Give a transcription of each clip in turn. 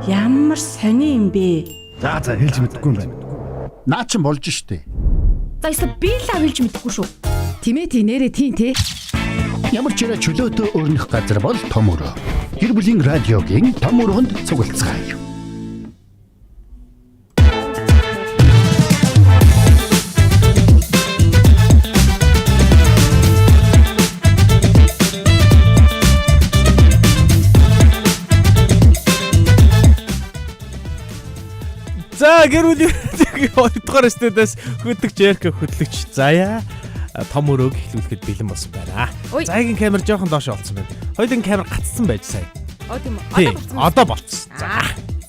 Ямар сони юм бэ? За за хэлж мэдэхгүй юм байна. Наа чин болж штэ. За ёстой би л авилж мэдэхгүй шүү. Тимээ тий нэрээ тий тий. Ямар ч яриа чөлөөтөө өрнөх газар бол том өрөө. Гэр бүлийн радиогийн том өрөөнд цуглацгаая. За гэр бүлийн 2 дугаар студиэс хөтлөгч Эрка хөтлөгч Заяа том өрөөг эхлүүлэхэд бэлэн болсон байна. Ой. Заяагийн камер жоохон доош олцсон байна. Хоёулын камер гацсан байж сая. Оо тийм үү. Тий, Одоо болцсон. Одоо болцсон. За.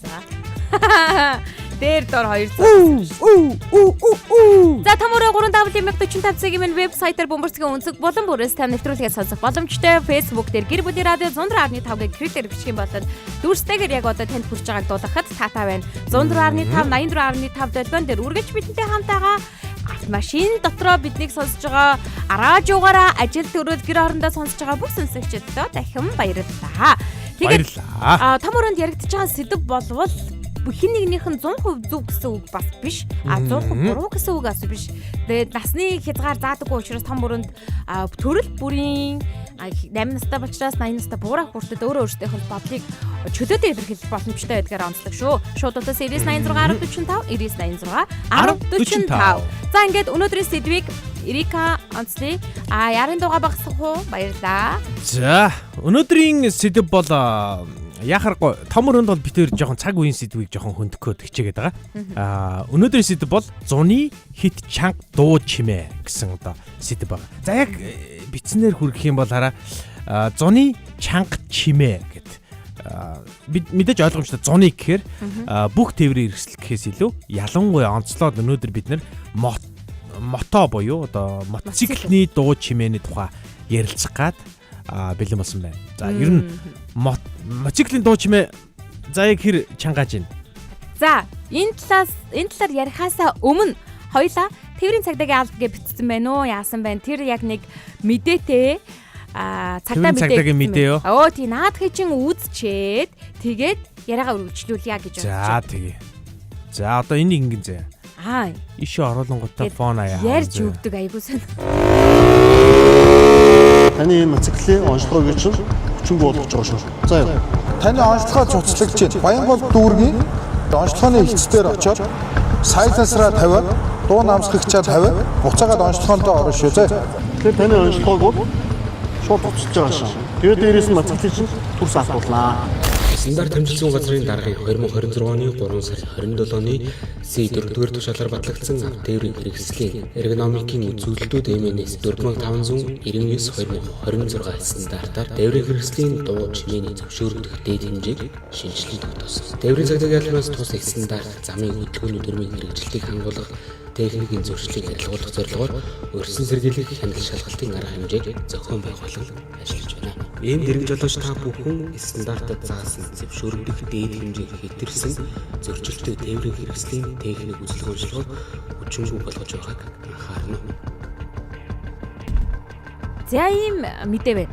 За. Дээр дор хоёр Үү үү үү үү. За том өрөө 3W 45 цагийн минь вебсайтаар бөмбөрцгийн өнцөг болон бүрээс тань нэвтрүүлгээ сонсох боломжтой. Facebook дээр гэр бүлийн радио 104.5 гэ критээр бичих юм бол дүрстэйгээр яг одоо танд хүрч байгааг дуулгахад таатай байна. 104.5 84.5 долгион дээр үргэлж бидэнтэй хамтаага автомашин дотроо биднийг сонсож байгаа араажуугаараа ажил төрөл гэр орондоо сонсож байгаа бүх сонсогчдод дахин баярлалаа. Тэгээд Баярлалаа. А том өрөөнд яригдж байгаа сэдв болвол хин нэгнийх нь 100% зөв гэсэн үг бас биш. А 100% буруу гэсэн үг бас биш. Тэгээд насны хязгаар заадаггүй учраас том өрөөнд төрөл бүрийн 8 настай болчраас 80 настай буурах хүртэл өөрөө өөрсдийнх нь бодлыг чөлөөтэй илэрхийлэх боломжтой байдгаар онцлог шүү. Шууд утас 99 86 1045 99 86 1045. За ингээд өнөөдрийн сэдвийг Эрика онцлие. А ярын дугаа багсах уу? Баярлаа. За өнөөдрийн сэдв бол яхааргүй том өрөөнд бол бид хоёр жоохон цаг үеийн сэдвийг жоохон хөндөх гээд хичээгээд байгаа. Өнөөдрийн сэдв бол зуны хит чанга дуу чимээ гэсэн одоо сэдв байгаа. За яг бичснээр хүргэх юм бол хараа зуны чанга чимээ гэд бид мэдээж ойлгомжтой зуны гэхээр бүх тээврийн хэрэгсэл гэхээс илүү ялангуяа онцлоод өнөөдөр бид нэр мото буюу одоо мотоциклний дуу чимээний тухай ярилцах гад бэлэн болсон байна. За ер нь мотоциклийн дуу чимээ за яг хэр чангааж байна? За энэ талаас энэ талаар ярихаасаа өмнө хоёлаа тээврийн цагдаагийн алба гэж бичсэн байна уу? Яасан байна? Тэр яг нэг мэдээтэй цагдаа Тээврийн цагдаагийн мэдээ. мэдээ юу? Оо тий наадхыг чин үзчээд тэгээд яриагаа үргэлжлүүлье гэж бодож За байна. тэгээ. За одоо энийг ингэн зэ. Аа Ишээ оруулангуудаа Тэгээд фон аяа. ярьж өгдөг айгуу сон. Таны энэ мотоциклийн онцлогыг чинь хүчингү болгож байгаа шүү. За яа. Таны онцлогоо цуцлагч байна. Баянгол дүүргийн онцлогооны элчдээр очоод сайлансраа тавиад дуу намсгагчаа тавиад буцаагаад онцлогоондоо орно шүү зэ. Тэгэхээр таны онцлогоог бол шууд цуцлаж байгаа шүү. Тэгээд дээрээс нь мотоциклийг чинь төрс алдуулнаа. Стандарт хэмжилсэн газрын даргын 2026 оны 3 сарын 27-ны C4-р тушаалаар батлагдсан тээврийн хэрэгслийн эргономикийн үзүүлэлтүүд MNS 4599-2026 стандартаар тээврийн хэрэгслийн дуу чимээний зөвшөөрөгдөх дээд хэмжээг шинэчлэн тогтоосон. Тээврийн цагдаагийн албанаас тус стандарт замын хөдөлгөөний дүрмийн хэрэгжилтийг хангуулах техникийн зөрчлийг арилгуулах зорилгоор өрсөн сэргийлэх хяналт шалгалтын арга хэмжээг зохион байгуулан ажиллаж байна. Ийм дэрэг жолооч та бүхэн стандартад заасан зөвшөөрөгдөх дээд хэмжээг хэтэрсэн зөрчилтэй тээврийн хэрэгслийн техник үзлэг онцлогоо хүчингүй болгож байгааг анхаарна. За ийм мэдээ байна.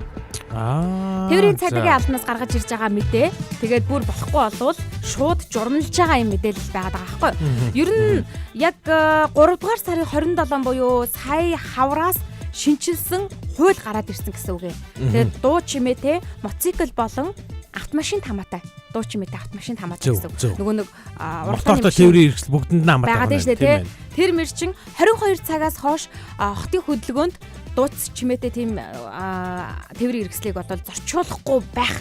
Тээврийн цагдаагийн албанаас гаргаж ирж байгаа мэдээ. Тэгээд бүр болохгүй болвол шууд журмалж байгаа юм мэдээлэл байгаад байгаа байхгүй юу? Ер нь яг 3 дугаар сарын 27 буюу сая хавраас шинчилсэн хууль гараад ирсэн гэсэн үг юм. Тэгээд дуу чимээтэй мотоцикл болон автомашин хамаатай. Дуу чимээтэй автомашин хамаатай Зөв, гэсэн үг. зөв. Нөгөө нэг Мотортой тээврийн хэрэгсэл бүгдэнд нь хамаатай байгаад байна, байна шүү дээ тийм тий. Тэр мэр чин 22 цагаас хойш хотын хөдөлгөөнд дууц чимээтэй тийм тээврийн хэрэгслийг бодвол зорчуулахгүй байх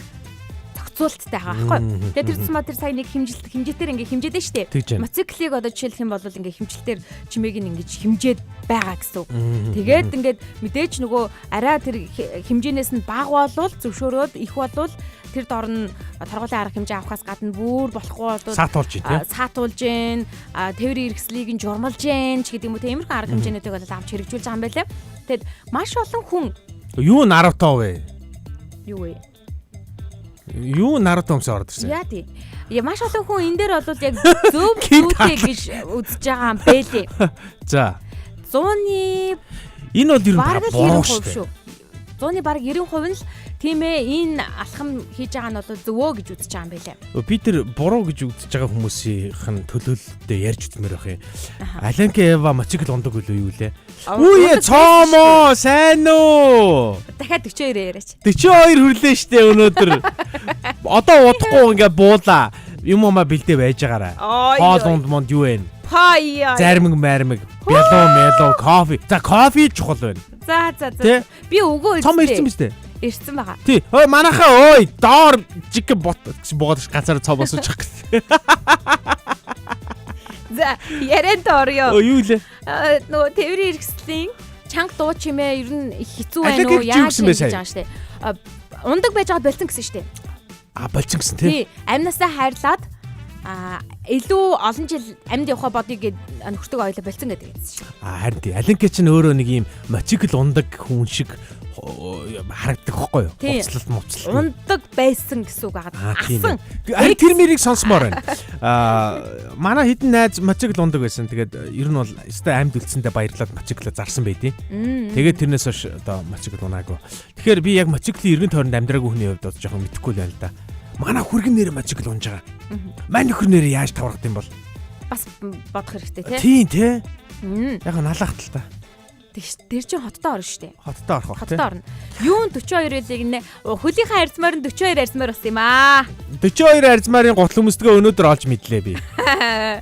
зохицуулттай байгаа байхгүй. Тэгээ тэр тусмаа тэр сая нэг хэмжилт хэмжээтэй ингээ хэмжээдэн шүү Тэгж дээ. байна. Мотоциклийг одоо жишээлх юм бол ингээ хэмжилтээр чимээг нь ингэж хэмжээд байгаа гэсэн үг. Тэгээд ингээд мэдээж нөгөө арай тэр хэмжээнээс нь бага болвол зөвшөөрөөд их болвол тэр дор нь торгуулийн арга хэмжээ авахаас гадна бүр болохгүй болвол Саатуулж байна, тий? Саатуулж гин, тээврийн хэрэгслийг нь журмалж гин ч гэдэг юм уу тийм иймэрхүү арга хэмжээнүүдийг бол авч хэрэгжүүлж байгаа юм байлээ. Тэгэд маш олон хүн Юу Наруто вэ? Юу вэ? Юу Наруто өмсөө ороод ирсэн? Яа тий. Я маш олон хүн энэ дээр бол яг зөв зүйтэй гэж үзэж байгаа юм бэлээ. За. 100-ны Энэ бол ер нь бараг л буруу 90% шүү дээ. шүү. 100-ны бараг 90% нь л тийм ээ, энэ алхам хийж байгаа нь бол зөвөө гэж үзэж байгаа юм байлээ. Би тэр буруу гэж үзэж байгаа хүмүүсийнх нь төлөөлөлтөд ярьж үзмээр байх юм. Аланка Эва мотоцикл ундаг үлээ юу лээ? Үе цоомоо сайн уу? Дахиад 42 яриач. 42 хүрлээ штэ өнөөдөр. Одоо удахгүй ингээ буулаа. Юм умаа бэлдээ байж байгаарай. Хоол унд монд юу вэ? Пай. Зармиг мармиг, бялуу мэлүү, кофе. За, кофе чухал байна. За за за. Би өгөө ирсэн. Цом ирсэн биз дээ? Ирсэн байгаа. Тий. Ой манайхаа ой доор жиг бот гэсэн буугаад ганцаараа цом босуучих гэсэн. За, ярианд орё. Өө юу лээ? Нөгөө тээврийн хэрэгслийн чанга дуу чимээ ер нь хэцүү байна уу? Яаж гэж байгаа штэ. Ундаг байж байгаад болцсон гэсэн штэ. А, болцсон гэсэн тий. Амнасаа хайрлаад илүү олон жил амьд явахаа бодъё гэд нөхөртөг ойлоо болцсон гэдэг юм шүү. А, харин тий. Алинка чинь өөрөө нэг юм мотоцикл ундаг хүн шиг харагддаг хөхгүй юу? Уцлалт муцлалт. Ундаг байсан гэсэн үг агаад. Асан. Харин тэр мэрийг сонсомоор байна. Манай хэдэн найз мотоцикл ундаг байсан. Тэгээд ер нь бол өстой амьд үлдсэндээ баярлаад мотоциклаа зарсан байдیں۔ Тэгээд тэрнээс хойш одоо мотоцикл унаагүй. Тэгэхээр би яг мотоциклийн эргэн тойронд амьдраагүй хүний хувьд бол жоохон мэдэхгүй л байна л да. Манай хүргэн нэр мотоцикл унж байгаа. Манай нөхөр нэр яаж таврах юм бол? Бас бодох хэрэгтэй тий. Тийм тий. Яг налаах тал та. Тэр чинь хоттой орно шүү дээ. Хоттой орох бах тий. Хоттой орно. Юун 42 байлыг нэ хөлийнхээ арзмаар нь 42 арзмаар болсон юм аа. 42 арзмаарын гутал өмсдгөө өнөөдөр олж мэдлээ би.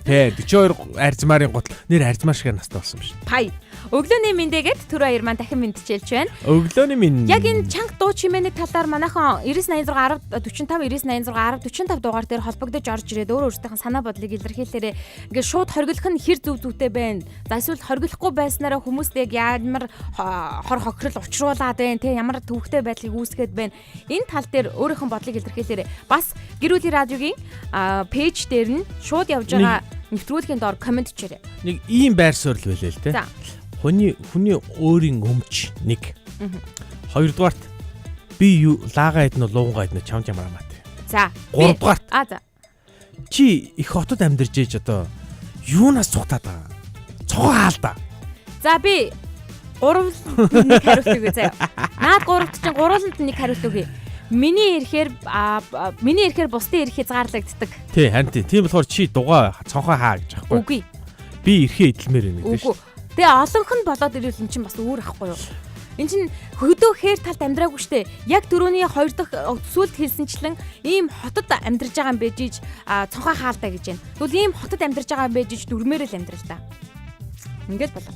Тий, 42 арзмаарын гутал нэр арзмаар шиг настай болсон юм шиг. Пай. Өглөөний мэндээгээд түр баяр маань дахин мэдчилж байна. Өглөөний минь. Яг энэ чанга дуу чимээний талаар манайхан 9986 1045 9986 1045 дугаар дээр холбогдож орж ирээд өөр өөрсдийнх нь санаа бодлыг илэрхийлээрээ ингээд шууд хоригдох нь хэр зөв зүйтэй байна. За, эсвэл хоригдохгүй байснараа хүмүүст яг ямар хор хохирол учруулад байна те, ямар төвөгтэй байдлыг үүсгээд байна. Энэ тал дээр өөрийнх нь бодлыг илэрхийлээрээ. Бас гэр бүлийн радиогийн пэйж дээр нь шууд явж байгаа нэвтрүүлгийн доор коммент чирээ. Нэг ийм байр суурь байлээ л те. Хүний өөрийн өмч нэг. Хоёрдугаарт би юу лаага иднэ луунга иднэ чамд ямар хамаатай. За. Гуравдугаарт. А за. Чи их хотод амьдарч ээж одоо юунаас цугтаад байгаа? Цогоо хаалда. За, би гурван нэг хариулт өгье заяа. Наад гуравт чинь гурванд нэг хариулт өгье. Миний ирэхээр бусдын эрх хязгаарлагддаг. Тий, харин тий. Тийм болохоор чи дугаа цонхоо хаа гэж аахгүй. Үгүй. Би эрхээ эдэлмээр байна гэдэг шүү. Тэгээ олонх нь болоод ирвэл эн чинь бас өөр ахгүй юу? Эн чинь хөдөө хээр талд амьдраагүй штэ. Яг түрүүний хоёр дахь сүүлд хэлсэнчлэн ийм хотод амьдарч байгаа юм байж иж цонхоо хаалдаа гэж байна. Тэгвэл ийм хотод амьдарч байгаа юм байж иж дүрмээр л амьдрал та. Ингээд болоо.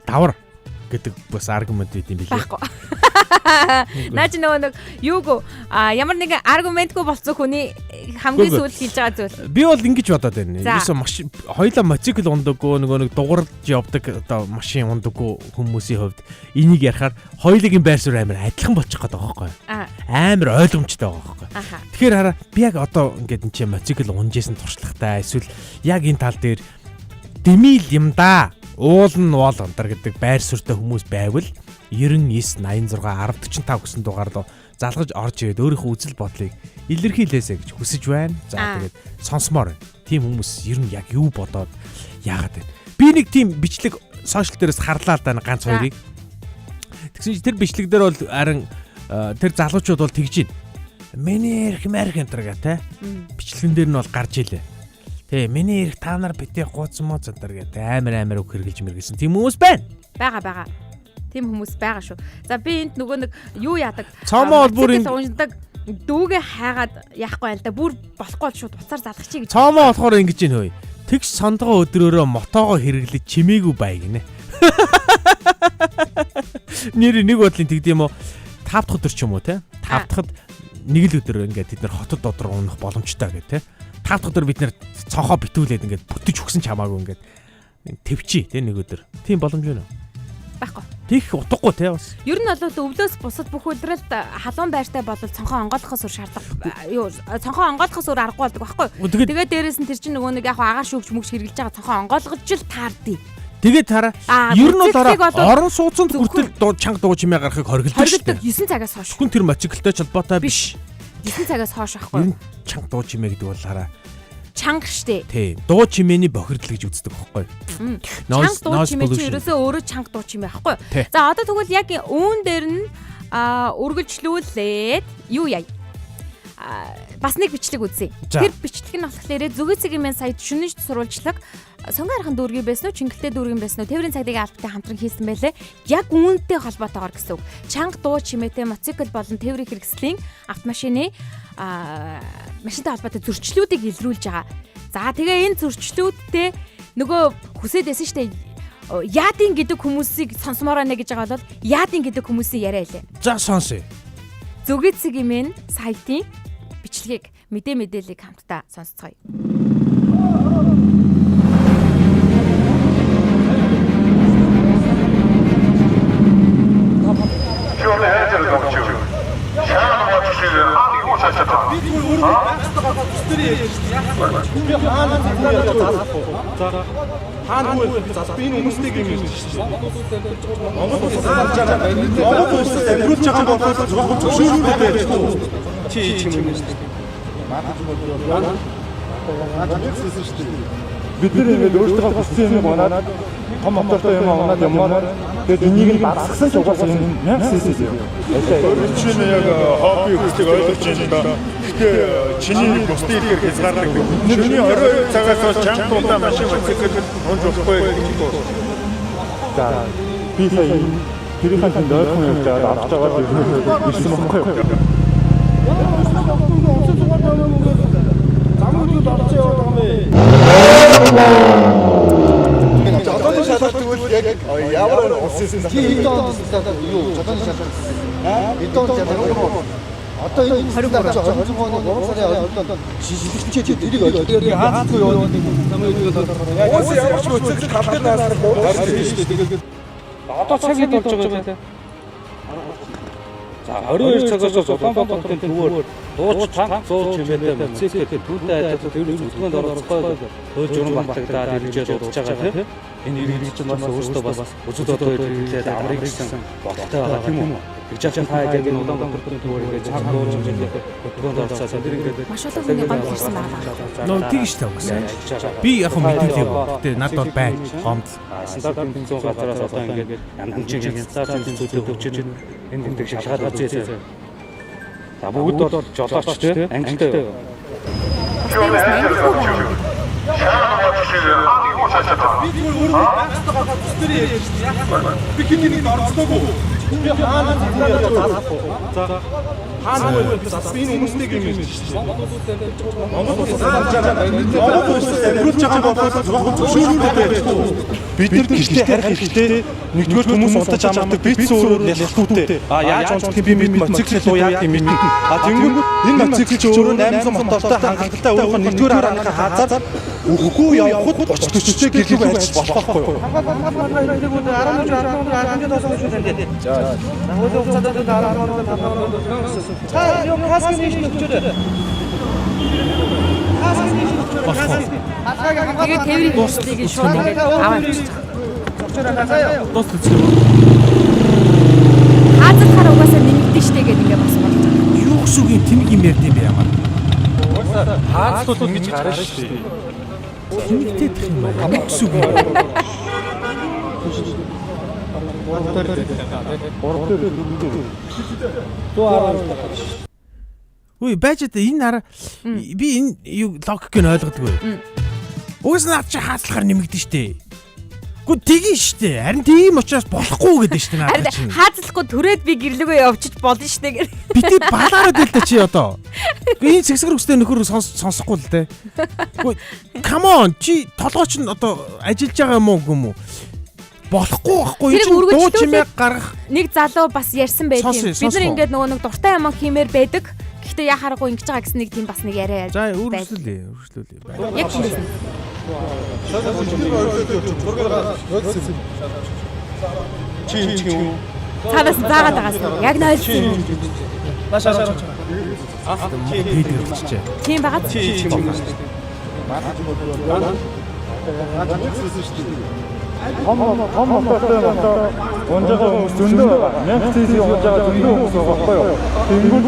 Давар гэдэг бас аргумент байт юм билээ. Байхгүй. Наа чи нөгөө нэг юугүй ямар нэгэн аргументгүй болцсон хүний хамгийн сүүлд хэлж байгаа зүйл. Би бол ингэж бодоод байна. Ерөөсөө маш хоёлаа мотоцикл ундаггүй нөгөө нэг дугарж явдаг одоо машин ундаггүй хүмүүсийн хувьд энийг ярихаар хоёулын байр суурь амар адилхан болчих гээд байгаа байхгүй. Амар ойлгомжтой байгаа байхгүй. Тэгэхээр хараа би яг одоо ингээд энэ чинь мотоцикл унжсэн туршлагатай эсвэл яг энэ тал дээр дэмийл юм да. Уул нь уул андар гэдэг байр суурьтай хүмүүс байвал 99 86 10 45 гэсэн дугаар руу залгаж орж ирээд өөрийнхөө үзэл бодлыг илэрхийлээсэй гэж хүсэж байна. За, тэгээд сонсомоор байна. Тийм хүмүүс ер нь яг юу бодоод яагаад вэ? Би нэг тийм бичлэг сошиал дээрээс харлаа л да ганц хоёрыг. Тэгсэн чинь тэр бичлэг дээр бол харин тэр залуучууд бол тэгж байна. Миний эрх мэрх энэ төр гэ тэ. Бичлэгэн дээр нь бол гарч илээ. Тэ, миний эрх та нар битээ гууцсан мó зантар гэдэг амар үг хэрглэж мэргэлсэн тийм хүмүүс байна. Бага. Тийм хүмүүс байгаа шүү. За, би энд нөгөө нэг юу яадаг? Цомоо бол бүр унждаг дүүгээ хайгаад яахгүй байл да. Бүр болохгүй бол шууд уцаар залгачих гэж. Цомоо болохоор ингэж юм хөөе. Тэгш сондгоо өдрөөрөө мотоогоо хэрэглэж чимээгүй бай гинэ. Нэр нэг бодлын тэгдэм юм уу? 5 дахь өдөр ч юм уу те? 5 дахьд нэг л өдөр ингээд тэд нар хотод дотроо унах боломжтой гэх те. 5 дахь өдөр бид нэр цонхоо битүүлээд ингээд бүтэж өгсөн ч хамаагүй ингээд твчи те нэг өдөр. Тийм боломж байна уу? Байхгүй. Тийх утгагүй те бас. Ер нь бол өвлөөс бусад бүх үлрэлт халуун байртай бол цонхоо онгойлгохоос өөр шаардлага юу цонхоо онгойлгохоос өөр аргагүй болдог байхгүй. Тэгээд дээрэс нь тэр чинь нөгөө нэг яг агаар шүүгч мөгч хэрглэж байгаа цонхоо онгойлгож л таардیں۔ Тэгээд тараа ер нь бол орон сууцнд хүртэл чанга дуу чимээ гарахыг хоригддаг шүү дээ. 9 цагаас хойш. Хүн тэр мотоциклтэй ч холбоотой биш. 9 цагаас хойш ахгүй. Ер нь чанга дуу чимээ гэдэг бол хараа чанга штэ. Тий. Дуу чимээний бохирдол гэж үздэг байхгүй. Чанга дуу чимээ чи ерөөсөө өөрөө чанга дуу чимээ байхгүй. За, одоо тэгвэл яг үүн дээр нь Үргэлжлүүлээд юу яа? Бас нэг бичлэг үзье. Тэр бичлэг нь болохоор Зүгээ цэгийн сайт шүнэж сурвалжлаг Сонгон архан дүүргийн байсан уу, Чингэлтэй дүүргийн байсан уу, Тээврийн цагдаагийн албатай хамтран хийсэн байлээ. Яг үүнтэй холбоотойгоор гэсэн үг. Чанга дуу чимээтэй мотоцикл болон тээврийн хэрэгслийн автомашины машинтай холбоотой зөрчлүүдийг илрүүлж байгаа. За тэгээ энэ зөрчлүүдтэй нөгөө хүсээд байсан штэ, яадын гэдэг хүмүүсийг сонсомоор байна гэж байгаа бол яадын гэдэг хүмүүсийн яриа илээ. За сонсъё. Зүгээ цэгийн сайтын бичлэгийг мэдээллийг хамтдаа сонсцгоё. Бид нар ингээд өөрсдөө хүссэн юм унаад том мотортой юм унаад юмаар тэгээд энийг нь багасгасан ч угаасаа энэ 1000 cc юм. Чинь яг хобби хүслийг ойлгож байна л да. Гэхдээ чиний бусдын ихээр хязгаарлаг. Чиний 22 цагаас хойш чанга дуутай машин мотоцикл унж болохгүй гэж байна. За би сая тэрийнхээ тэнд ойрхон явж байгаад авч байгаа л ирсэн байхгүй юу? Жолооны шалгалт тэгвэл яг ямар улсын чи эд он юу жолооны шалгалт эд он шалгалт одоо энэ 23 оны 3 сарын 20-нд шилжчихээ тэрийг ойлгох хаацгүй юу Уус ямар ч мотоцикл тал дээр наасрах гурав шүү дээ. Одоо цаг хэд болж байгаа вэ? За 22 цагаас Улаанбаатарын төвөөр дууч танк 100 чимээтэй мотоцикл түүнтэй адилхан тээврийн хөдөлгөөнд оролцохгүй хууль журам батлагдаад иргэжээ дуудаж байгаа тийм. Энэ иргэж чинь бас өөртөө бас үзэл бодол хэрэглээд амрыг гэсэн бодолтой байгаа тийм үү? Тэгж яах та яг энэ Улаанбаатарын төвөөр ингээд чанга дууч чимээтэй хөдөлгөөнд оролцоод тэр ингээд маш олон хүний гомдол ирсэн байгаа. Нөө тэгж та угсаа. Би яг хөө мэдээлээ. Гэтэ надад бол байна гомдол. Стандарт тэмцээн газараас одоо ингээд янз бүрийн хязгаарлалт тэмцүүдэд хөгжиж энэ тэмдэг шалгаад үзье. За бүгд бол жолооч тий ангилтай. Бас ангилгүй байна. Би хин нэг оролцоогүй. Би хаана за хаана би энэ хүмүүстэй юм шүү дээ. Монгол улсад амьдарч байгаа болоод зөвшөөрөлтэй байж. Бид нар гэртээ харих хэрэгтэй. Нэгдүгээр хүмүүс унтаж амардаг, битсэн өөрөө ялалтгүй. А яаж унтдгийг би мэд, мотоцикл дуу яа гэм мэднэ. А тэнгүүр энэ мотоцикл чи өөрөө 800 мотортой хангалттай өөрөөх нь нэгдүгээр харааныхаа хазаар өгөхгүй явхад 30 40-тэй гэрлүүг ажиллаж болох байхгүй юу? Тэгээд тээврийн хэрэгслийг шууд ингээд аваад авчиж байгаа. Дуус үзэх юм. Хаазалхаар угаасаа нэмэгдэн штэ гэдэг ингээд бас болж байгаа. Юу гэсэн үг юм тэнэг юм ярьд юм бэ ямар? Хаацлууд гэж гарна шүү дээ. Тэнэгтэй дэх юм байна. Юу гэсэн үг юм бэ? 3 дээр 4 дээр. 110. Үгүй байж одоо энэ араа би энэ юу логик нь ойлгодгүй. Угсаа над чи хаацлахаар нэмэгдэн штэ. Гү тгий штэ. Харин тийм учраас болохгүй гэдэг штэ надад чинь. Хаацлахгүй түрээд би гэрлэгөө явчих болно штэ гэх. Бити балаарад л да чи одоо. Үгүй энэ сэгсгэр өстэй нөхөр сонсохгүй л дээ. Үгүй come on чи толгой чинь одоо ажиллаж байгаа юм уу үгүй юм уу? Болохгүй байхгүй Тэр чинь дуу үргэлжлүүлээд чимээ гаргах Нэг залуу бас ярьсан байдаг юм. Сонсъё, Бид нар сонсох уу? ингээд нөгөө нэг дуртай юм хиймээр байдаг. Гэхдээ яа харахгүй ингэж байгаа гэсэн нэг тийм бас нэг яриа. За үргэлжлүүлээ, үргэлжлүүлээ. Яг тийм байсан. Чи юм чи юм. Цаанаас заагаад байгаас нь яг нойлсон юм. Бид болчихжээ. Тийм байгаад Чи юм. Том том мотортой мотор унж байгаа хүмүүс зөндөө байгаа. 1000 cc унж байгаа зөндөө хүмүүс байгаа байхгүй юу? Тэнгүүр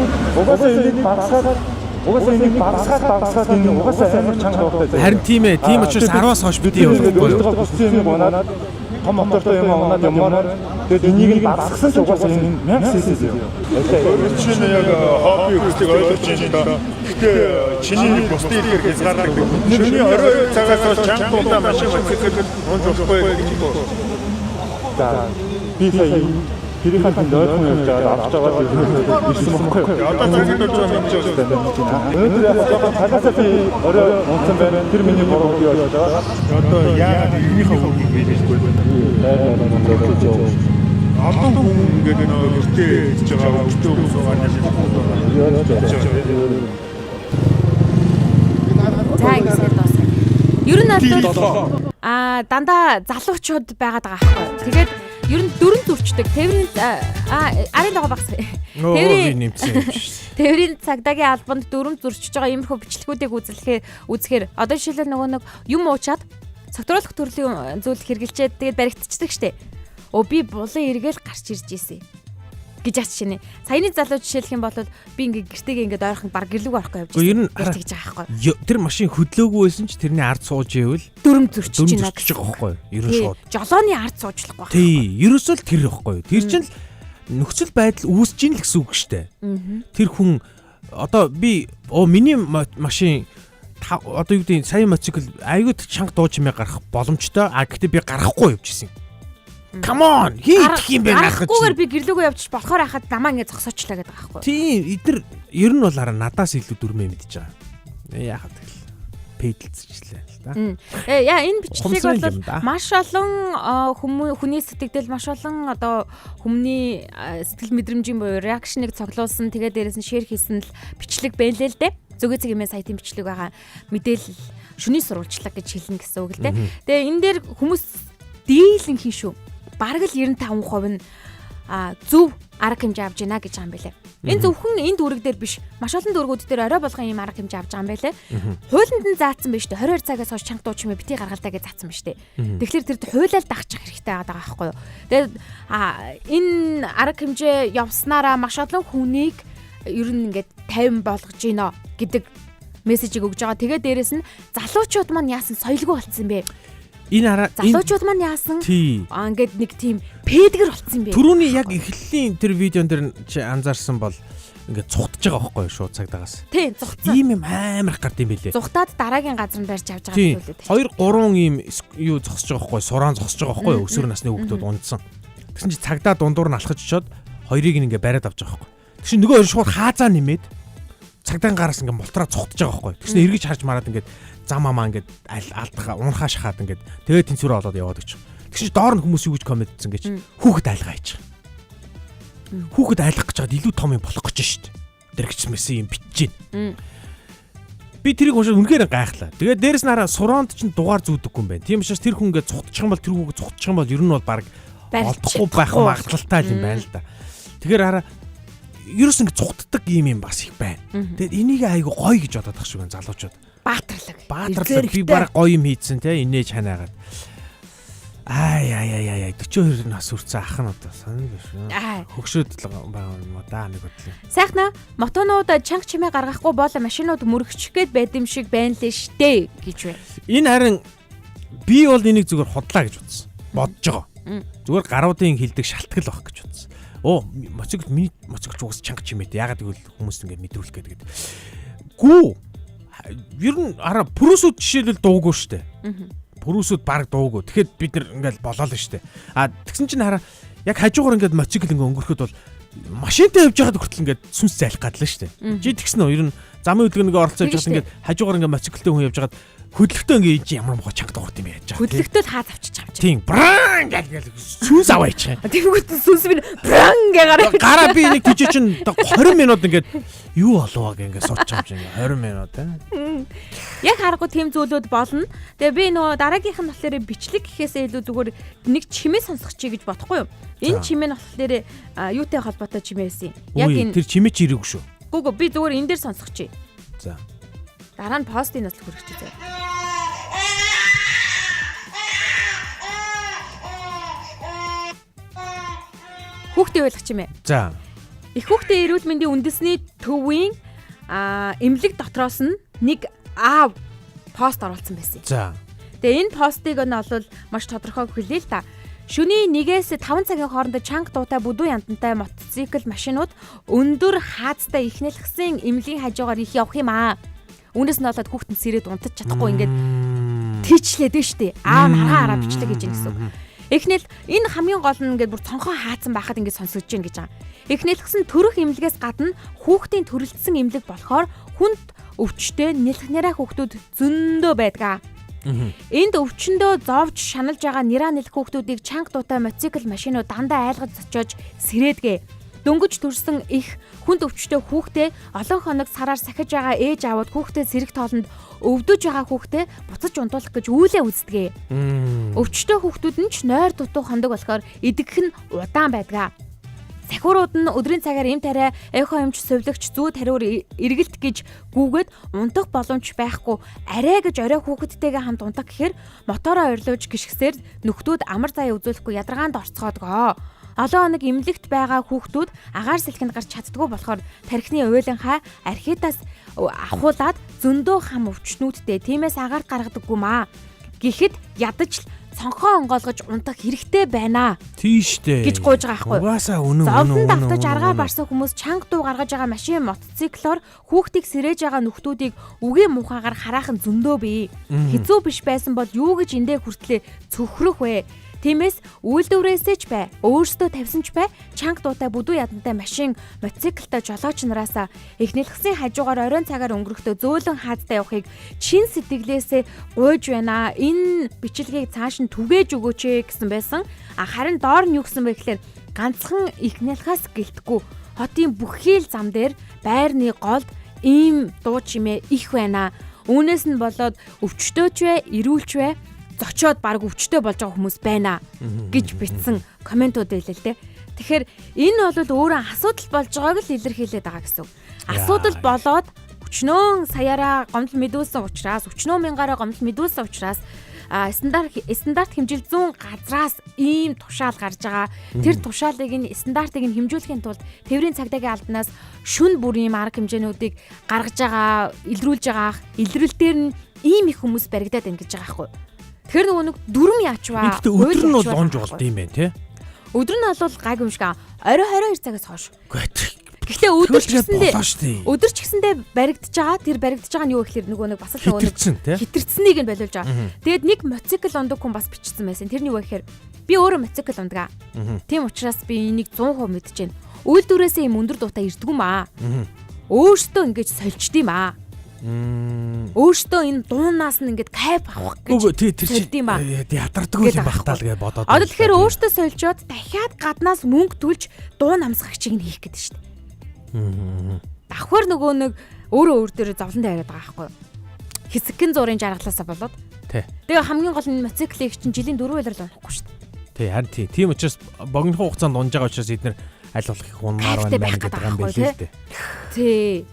угаасаа энийг багасгаад энэ угаасаа амар чанга дуутай. Харин тийм ээ, тийм учраас 10-аас хойш бити явуулахгүй юу? Өөртөө хүссэн юм унаад Том мотортой юм унаад ямаар тэгээд энийг нь дасгасан ч угаасаа энэ 1000 cc зөө. Жишээ нь яг хобби хүслийг ойлгож байна л да. Гэхдээ чиний бусдын ихээр хязгаарлагддаг. Шөнийн 22 цагаас хойш чанга дуутай машин мотоцикл унж болохгүй гэж байна. За би сая тэрийнхээ тэнд ойрхон явж байгаа авч байгаа ирсэн бохгүй. Одоо цагт болж байгаа юм чи байна. Өнөөдөр яг жоохон цагаасаа би орой унтсан байна. Тэр миний буруу би болж байгаа. Одоо яагаад иргэнийхээ үгийг мэдээгүй байна. Олон хүн ингээд нөө гэртээ хийж байгаа өвчтөө хүмүүс байгаа юм. За ингэсээр дуусгая. Ер нь бол дандаа залуучууд байгаад байгаа байхгүй. Тэгээд ер нь дөрөн зурчдаг. Тээврийн арын дагуу багс. Тээврийн нэмсэн юм шиг. Тээврийн цагдаагийн албанд дөрөм зурчж байгаа иймэрхүү бичлэгүүдийг үзэхээр одоо жишээлбэл нөгөө нэг юм уучаад цогтруулах төрлийн зүйл хэрэгжилчээд тэгээд баригдчихдаг штэ. Өө би булан эргээл гарч ирж исэн гэж ач шинэ. Саяны залуу жишээлх юм бол би ингээ гэртэйгээ ингээд ойрхон баг гэрлүүг орохгүй явж байсан. Тэгж байгаа байхгүй. Тэр машин хөдлөөгүй байсан ч тэрний ард сууж ивэл дөрөм зөрчиж байна гэж байгаа байхгүй. Ер нь шууд. Жолооны ард суучлахгүй байхгүй. Тий, ерөөсөө л тэр байхгүй. Тэр чинь л нөхцөл байдал үүсэж ийн л гэсэн үг шүү дээ. Тэр хүн одоо би миний машин одоо юу гэдэг сая мотоцикл айгүй чанга дуу чимээ гарах боломжтой. А гэхдээ би гарахгүй явж исэн. Come on. Хийх юм бэ наах гэж. Гарахгүйгээр би гэрлүүгөө явчих болохоор хахад намаа ингэ зогсоочлаа гэдэг байгаа байхгүй. Тийм, эдгээр ер нь бол хараа надаас илүү дүрмээ мэдэж байгаа. Яахад тэгэл пэдэлцчихлээ л да. Яа энэ бичлэг бол маш олон хүний сэтгэгдэл маш олон одоо хүмүүний сэтгэл мэдрэмжийн буюу реакшныг цоглуулсан тэгээд дээрээс нь шеэр хийсэн л бичлэг байлээ л дээ. Зүгээ цэг сайтын бичлэг байгаа мэдээлэл шүний сурвалжлага гэж хэлнэ гэсэн үг л дээ. Тэгээ энэ дээр хүмүүс дийлэн хийн шүү. Бараг л 95% нь зөв арга хэмжээ авч байна гэж байгаа юм байлээ. Энэ зөвхөн энэ дүүрэг дээр биш, маш олон дүүргүүд дээр орой болгон ийм арга хэмжээ авч байгаа юм байлээ. Хуулинд нь заасан байж тээ 22 цагаас хойш чанга дуу чимээ битгий гаргалдаа гэж заасан байж тээ. Тэгэхээр тэр хуулиал дагчих хэрэгтэй байгаа байхгүй юу. Тэгээд энэ арга хэмжээ явснараа маш олон хүнийг ер нь ингээд 50 болгож гинэ гэдэг мессежийг өгж байгаа. Тэгээд дээрэс нь залуучууд маань яасан соёлгүй болцсон бэ? Энэ араа залуучууд маань яасан ингээд нэг тийм пэдгэр болцсон юм бэ? Түрүүний яг эхлэлийн тэр видеон дээр чи анзаарсан бол ингээд цухтаж байгаа байхгүй юу шууд цагдаагаас. Тийм, цухтсан. Ийм юм амар их гард юм билээ. Цухтаад дараагийн газар нь барьж авч байгаа зүйлүүд. 2 3 ийм юу зогсож байгаа байхгүй юу? Сурaan зогсож байгаа байхгүй юу? Өсвөр насны хүүхдүүд унтсан. Тэгсэн чи цагдаа дундуур нь алхаж очиод хоёрыг нь ингээд бариад авч байгаа байхгүй юу? Тэгсэн нөгөө хоёр шууд хаазаа нэмээд цагдaan гараас ингээд мултраа цухтаж байгаа байхгүй юу? Тэгсэн эргэж харж мараад ингээд зам амаа ингээд алдах унхаа шахаад ингээд тэгээд тэнцвэрээ олоод яваад өгч. Тэгсэн чи доор нь хүмүүс юу гэж комментсэн гэж хүүхэд айлгаа хийчих. Хүүхэд айлгах гэж чад илүү том юм болох гэж шít. Тэр гэж мэсэн юм бичиж гин. Би тэрийг уншаад үнэхээр гайхлаа. Тэгээд дээрэс нь хараа суроонд чинь дугаар зүүдэггүй юм байна. Тийм учраас тэр хүн ингээд цухтчих юм бол тэр хүүхэд цухтчих юм бол ер нь бол баг олдохгүй байх магадлалтай юм байна л да. Тэгэхээр хараа ерөөс ингээд цухтдаг юм юм бас их байна. Тэгээд энийг айгу гоё гэж бодоод тах шиг байна залуучууд. Баатарлаг. Баатарлаг би баг гоё юм хийцэн те инээж ханаагаад. Ай ай ай ай 42 нас хүрсэн ах нь одоо сонир шүү. Хөгшөөд л байгаа юм да нэг бодлоо. Сайхнаа мотонууд чанга чимээ гаргахгүй бол машинууд мөрөгчих гээд байд юм шиг байна лээ штэ гэж байна. Энэ харин би бол энийг зүгээр худлаа гэж бодсон. Бодож байгаа. Зүгээр гаруудын хилдэг шалтгал байх гэж бодсон. Оо моцикл миний моцикл угсаа чанга чимээтэй. Ягаад гэвэл хүмүүс ингэ мэдрүүлэх гээд. Гүү ер нь араа пүрүсүүд жишээлбэл дуугүй штэ. Пүрүсүүд баг дуугүй. Тэгэхэд бид нар ингээл болоо л штэ. А тэгсэн чинь хараа яг хажуугаар ингээд моцикл ингээ өнгөрөхөд бол машинтай явж байхад хүртэл ингээд сүнс зайлах гад л штэ. Чи тэгсэн үү? Ер нь замын хөдөлгөөнийг оролцоо явж байхад ингээд хажуугаар ингээд моциклтэй хүн явж байхад хөдлөлтөө ингээ энэ чинь ямар мохоо чанга дуурд юм яаж байгаа. Хөдлөлтөө л хаа завчиж байгаа юм чи. Тийм. Бран гэл сүнс аваа ичих. Тэнгүүт сүнс минь бран гэ гараа. Гараа би нэг тийч чинь 20 минут ингээд юу болов гэ ингээд суучих юм чинь 20 минут аа. Яг харахгүй тийм зүйлүүд болно. Тэгээ би нөгөө дараагийнх нь болохоор бичлэг гэхээсээ илүү зүгээр нэг чимээ сонсох чи гэж бодохгүй юу? Энэ чимээ нь болохоор юутай холбоотой чимээ байсан юм. Яг энэ тэр чимээ чи ирээгүй шүү. Гүг би зүгээр энэ дээр сонсох чи. За. Дараа нь постыг нас л хүргэж заяа. Хүүхдээ ойлгох чимээ. За. Их хүүхдийн эрүүл мэндийн үндэсний төвийн эмнэлэг дотроос нь нэг аав пост оруулсан байсан. За. Тэгээ энэ постыг нь бол маш тодорхой хэлээ л та. Шөнийн 1-ээс 5 цагийн хооронд чанга дуутай бүдүү янтантай мотоцикл машинууд өндөр хаацтай их нэлхсэн эмнэлгийн хажуугаар их явах юм аа. Үүнээс нь болоод хүүхдэн сэрээд унтаж чадахгүй ингээд тийчлээд нь штэ. Аа наргаа араа бичлэг хийж гин гэсэн үг. Эхнэл энэ хамгийн гол нь ингээд бүр цонхоо хаацсан байхад ингээд сонсогдож гин гэж байгаа. Эхнэлхсэн төрөх эмнэлгээс гадна хүүхдийн төрөлдсөн эмнэлэг болохоор хүнд өвчтэй нэлхнэрээ хүүхдүүд зөндөө байдгаа. Энд өвчнөдөө зовж шаналж байгаа нэраа нэлэх хүүхдүүдийг чанга дуутай мотоцикл машинууд дандаа айлгаж зочоож сэрээдгээ. Дөнгөж төрсөн их хүнд өвчтөй хүүхдээ олон хоног сараар сахиж байгаа ээж аавууд хүүхдээ сэрэг тоолонд өвдөж байгаа хүүхдээ буцаж унтуулах гэж үүлээ үздэгэ. Өвчтөй хүүхдүүд нь ч нойр дутуу хондог болохоор идэгх нь удаан байдгаа. Сахиурууд нь өдрийн цагаар эм тариа эхо эмч сувилагч зүү тариур эргэлт гэж гүгээд унтах боломж байхгүй арай гэж орой хүүхэдтэйгээ хамт унтах гэхээр мотороо орилуулж гიშгсээр нөхдүүд амар заяа үзүүлэхгүй ядаргаанд орцгоодгоо. Олон хоног эмнэлэгт байгаа хүүхдүүд агаар сэлхэнд гарч чаддгүй болохоор тархины уйланхай архитаас авахуулаад зөндөө хам өвчнүүдтэй тиймээс агаарт гаргадаггүй маа. Гэхэд ядаж л цонхоо онгойлгож унтах хэрэгтэй байна. Тийш дээ. Гэж гуйж байгаа байхгүй. Угаасаа үнэн үнэн. Зовлон давтаж аргаа барсан хүмүүс чанга дуу гаргаж байгаа машин мотоциклоор хүүхдийг сэрээж байгаа нөхдүүдийг үгийн мухаагаар хараахан зөндөө бий. Хэцүү биш байсан бол юу гэж эндээ хүртлээ цөхрөх вэ? Тиймээс үйлдвэрээсээ ч бай, өөрсдөө тавьсан ч бай, чанга дуутай бүдүү ядантай машин, мотоциклтай жолооч нараасаа эхнэлхсийн хажуугаар оройн цагаар өнгөрөхдөө зөөлөн хаазтай явахыг чин сэтгэлээсээ гуйж байна. Энэ бичлэгийг цааш нь түгээж өгөөч ээ гэсэн байсан. А харин доор нь юу гэсэн бэ гэхээр ганцхан эхнэлхээс гэлтгүй хотын бүхий л зам дээр байрны голд ийм дуу чимээ их байна. Үүнээс нь болоод өвчтөөч вэ, эрүүлч вэ зочоод баг өвчтөй болж байгаа хүмүүс байна гэж бичсэн комментууд байлаа л дээ. Тэгэхээр энэ бол өөрөө асуудал болж байгааг л илэрхийлээд байгаа гэсэн үг. Асуудал болоод өчнөөн саяараа гомдол мэдүүлсэн учраас, өчнөө мянгаараа гомдол мэдүүлсэн учраас стандарт хэмжил зүүн газраас ийм тушаал гарч байгаа. Тэр тушаалыг нь стандартыг нь хэмжүүлэхийн тулд тээврийн цагдаагийн албанаас шүн бүр ийм арга хэмжээнүүдийг гаргаж байгаа, илрүүлж байгаа. Илрэл дээр нь ийм их хүмүүс баригдаад байна гэж байгаа байхгүй. Тэгэхээр нөгөө нэг дүрм яачваа. Гэхдээ өдөр нь бол онж болд юм байна тий. Өдөр нь бол гайгүй юм шиг аа. Орой 22 цагаас хойш. Гэхдээ өдөр ч гэсэндээ өдөр ч гэсэндээ баригдаж байгаа. Тэр баригдаж байгаа нь юу гэхээр нөгөө нэг бас л нөгөө хитэрцнийг нь болиулж байгаа. Тэгээд нэг мотоцикл ундаг хүн бас бичсэн байсан. Тэр нь юу гэхээр би өөрөө мотоцикл ундаг. Тийм учраас би энийг 100% мэдэж байна. Үйлдвэрээсээ юм өндөр дуутай ирдгүү маа. Өөртөө ингэж сольчд юм аа. Өөртөө энэ дуунаас нь ингээд кайф авах гэж тэр юм ба. Ядардаггүй юм байх таа л гэж бодоод. Одоо тэгэхээр өөртөө сольжоод дахиад гаднаас мөнгө төлж дуун амсгагчийг нь хийх гэдэг шүү дээ. Давхар нөгөө нэг өөрөө өөр дээрээ зовлон тавиад байгаа байхгүй юу? Хэсэгхэн зургийн жаргалаасаа болоод. Тий. Тэгээ хамгийн гол нь мотоциклийг чинь жилийн 4 улирал унахгүй шүү дээ. Тий, харин тий. Тийм учраас богинохон хугацаанд унж байгаа учраас эднэр аль болох их унмаар байна гэдэг юм байл л дээ. Тий.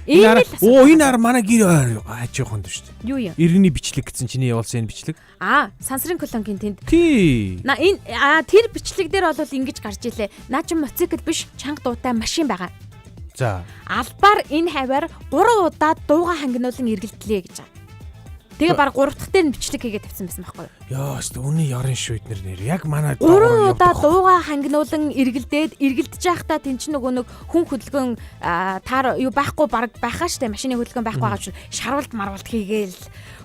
Энэ ар манай гэр ойр хажууханд шүү дээ. Юу юм? Иргэний бичлэг гэсэн чиний явуулсан энэ бичлэг. Аа, сансрын колонгийн тэнд. Тий. На энэ тэр бичлэг дээр бол ингэж гарч илээ. Наа чи мотоцикл биш, чанга дуутай машин байгаа. За. Албаар энэ хаваар 3 удаа дууга хангинуулан эргэлдлээ гэж байгаа. Тэгээ баг 3 дахь дээр нь бичлэг хийгээд тавьсан байсан байхгүй юу? Яа, өстө үнэн ярын шүү эднэр нэр. Яг манай 3 удаа дууга хангинуулан эргэлдээд эргэлдэж байхдаа тэн чинь нөгөө нэг хүн хөдөлгөөн таар юу байхгүй баг байхаа штэ машины хөдөлгөөн байхгүй байгаа чинь шарвалт марвалт хийгээл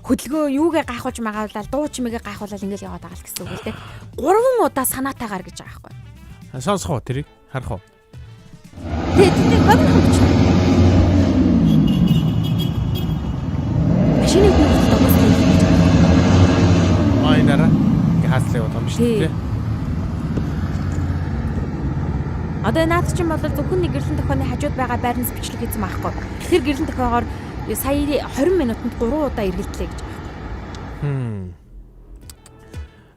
хөдөлгөөн юугээ гайхуулж магаалал дуу чимээгээ гайхуулал ингээл яваад байгаа л гэсэн үг л дээ. 3 удаа санаатайгаар гэж байгаа байхгүй юу? Сонсох уу тэрийг? Харах уу? Тэ тэ богино бичлэг. Машины хөдөлгөөн дуусна гэж байгаа. Аа энэ араа ингээ хааслаа яваад юм шүү дээ. Одоо наад чинь бол зөвхөн нэг гэрлэн тохионы хажууд байгаа байрнаас бичлэг хийсэн байхгүй. Тэр гэрлэн тохиогоор сая 20 минутанд 3 удаа эргэлдлээ гэж байгаа.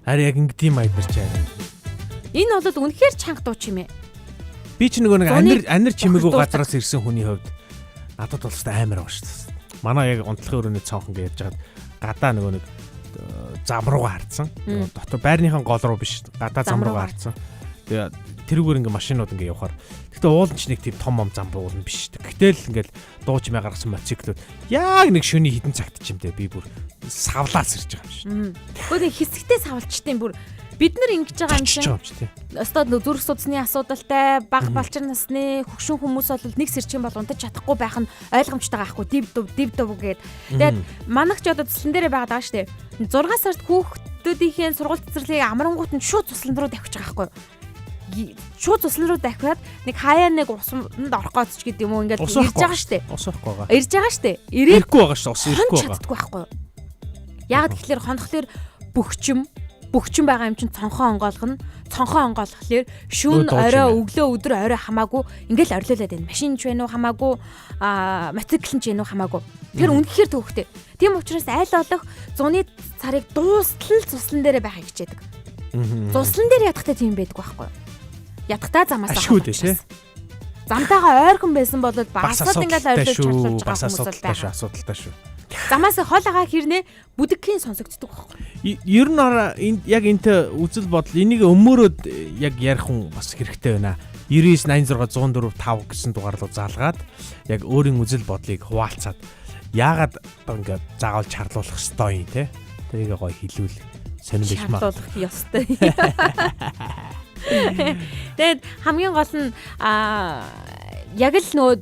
Харин яг ингэдэм айдмар чи арай. Энэ бол үнэхээр чанга дуу чимээ. Би ч нөгөө нэг анир чимээгүй газараас ирсэн хүний хувьд надад бол хэвээр амар байгаа шүү дээ. Манай яг унтлахын өрөөний цонх ингээ явж байгаад гадаа нөгөө нэг зам руугаа харцсан. Дотор байрныхан гол руу биш, гадаа зам руугаа харцсан. Тэгээ тэрүүгээр ингээ машинууд ингээ явхаар. Гэхдээ уулын ч нэг тийм том ом зам уулын биш шүү дээ. Гэтэл ингээл дуу чимээ гаргасан мотоциклууд яг нэг шөний хідэн цагт ч юм дээ би бүр савлаас ирж байгаа юм шүү. Гэхдээ нэг хэсэгтээ савлчтын бүр Бид нар ингэж байгаа юм Зочиж чинь байгаа юм чи тий. өстөө нөө зүрх судасны асуудалтай баг балчир насны хөгшин хүмүүс бол нэг сэрчин бол унтаж чадахгүй байх нь ойлгомжтой байхгүй див дув див дув гээд. Тэгээд манайх ч одоо цэцлэн дээрээ байгаад байгаа штэ. 6 сард хүүхдүүдийнхээ сургууль цэцэрлэгийг амрангуут нь шууд цуслан руу давхиж байгаа байхгүй юу? Шууд цуслан руу давхиад нэг хаяа нэг усанд орох гоц ч гэдэг юм уу ингээд Ус ирж орохгүй байгаа штэ. Ус орохгүй байгаа. Ирж байгаа штэ. Ирээд Ирэхгүй байгаа шүү. Ус хон ирэхгүй байгаа. чаддаггүй байхгүй юу? Яг тэгэхээр хонхлоор бөхчм бөхчм байгаа юм чинь цонхоо онгоолгоно. Цонхоо онгоолгохлоор шүүн Өө, дууж орой юм байна. өглөө өдөр орой хамаагүй ингээл орилуулад байна. Машин ч байна уу хамаагүй аа мотоцикл ч байна уу хамаагүй. Тэр үнэхээр төвхтэй. Тийм учраас аль болох зуны царыг дуустал л цуслан дээрээ байхыг хичээдэг. Цуслан дээр ядахтай тийм байдаг байхгүй юу? Ядахтаа замаас Ашгүй дээ, тий. Замтайгаа ойрхон байсан бол Бас бас л ингээл асуудалтай орилуулж шүү. чарлуулж Бас байгаа хүмүүс бол асуудалтай шүү. байгаа. Асуудалтай шүү. Замаас хол агаа хэрнээ бүдэгхийн сонсогддог байхгүй. Ер нь хараа энд яг энтэй үзэл бодол энийг өмөрөөд яг ярих хүн бас хэрэгтэй байна. 99 86 104 5 гэсэн дугаар руу залгаад яг өөрийн үзэл бодлыг хуваалцаад яагаад одоо ингээд заавал чарлуулах ёстой юм те. Тэрийг гоё хэлүүл сонирн биш маа. Шаардуулах ёстой. Тэгээд хамгийн гол нь аа яг л нөгөө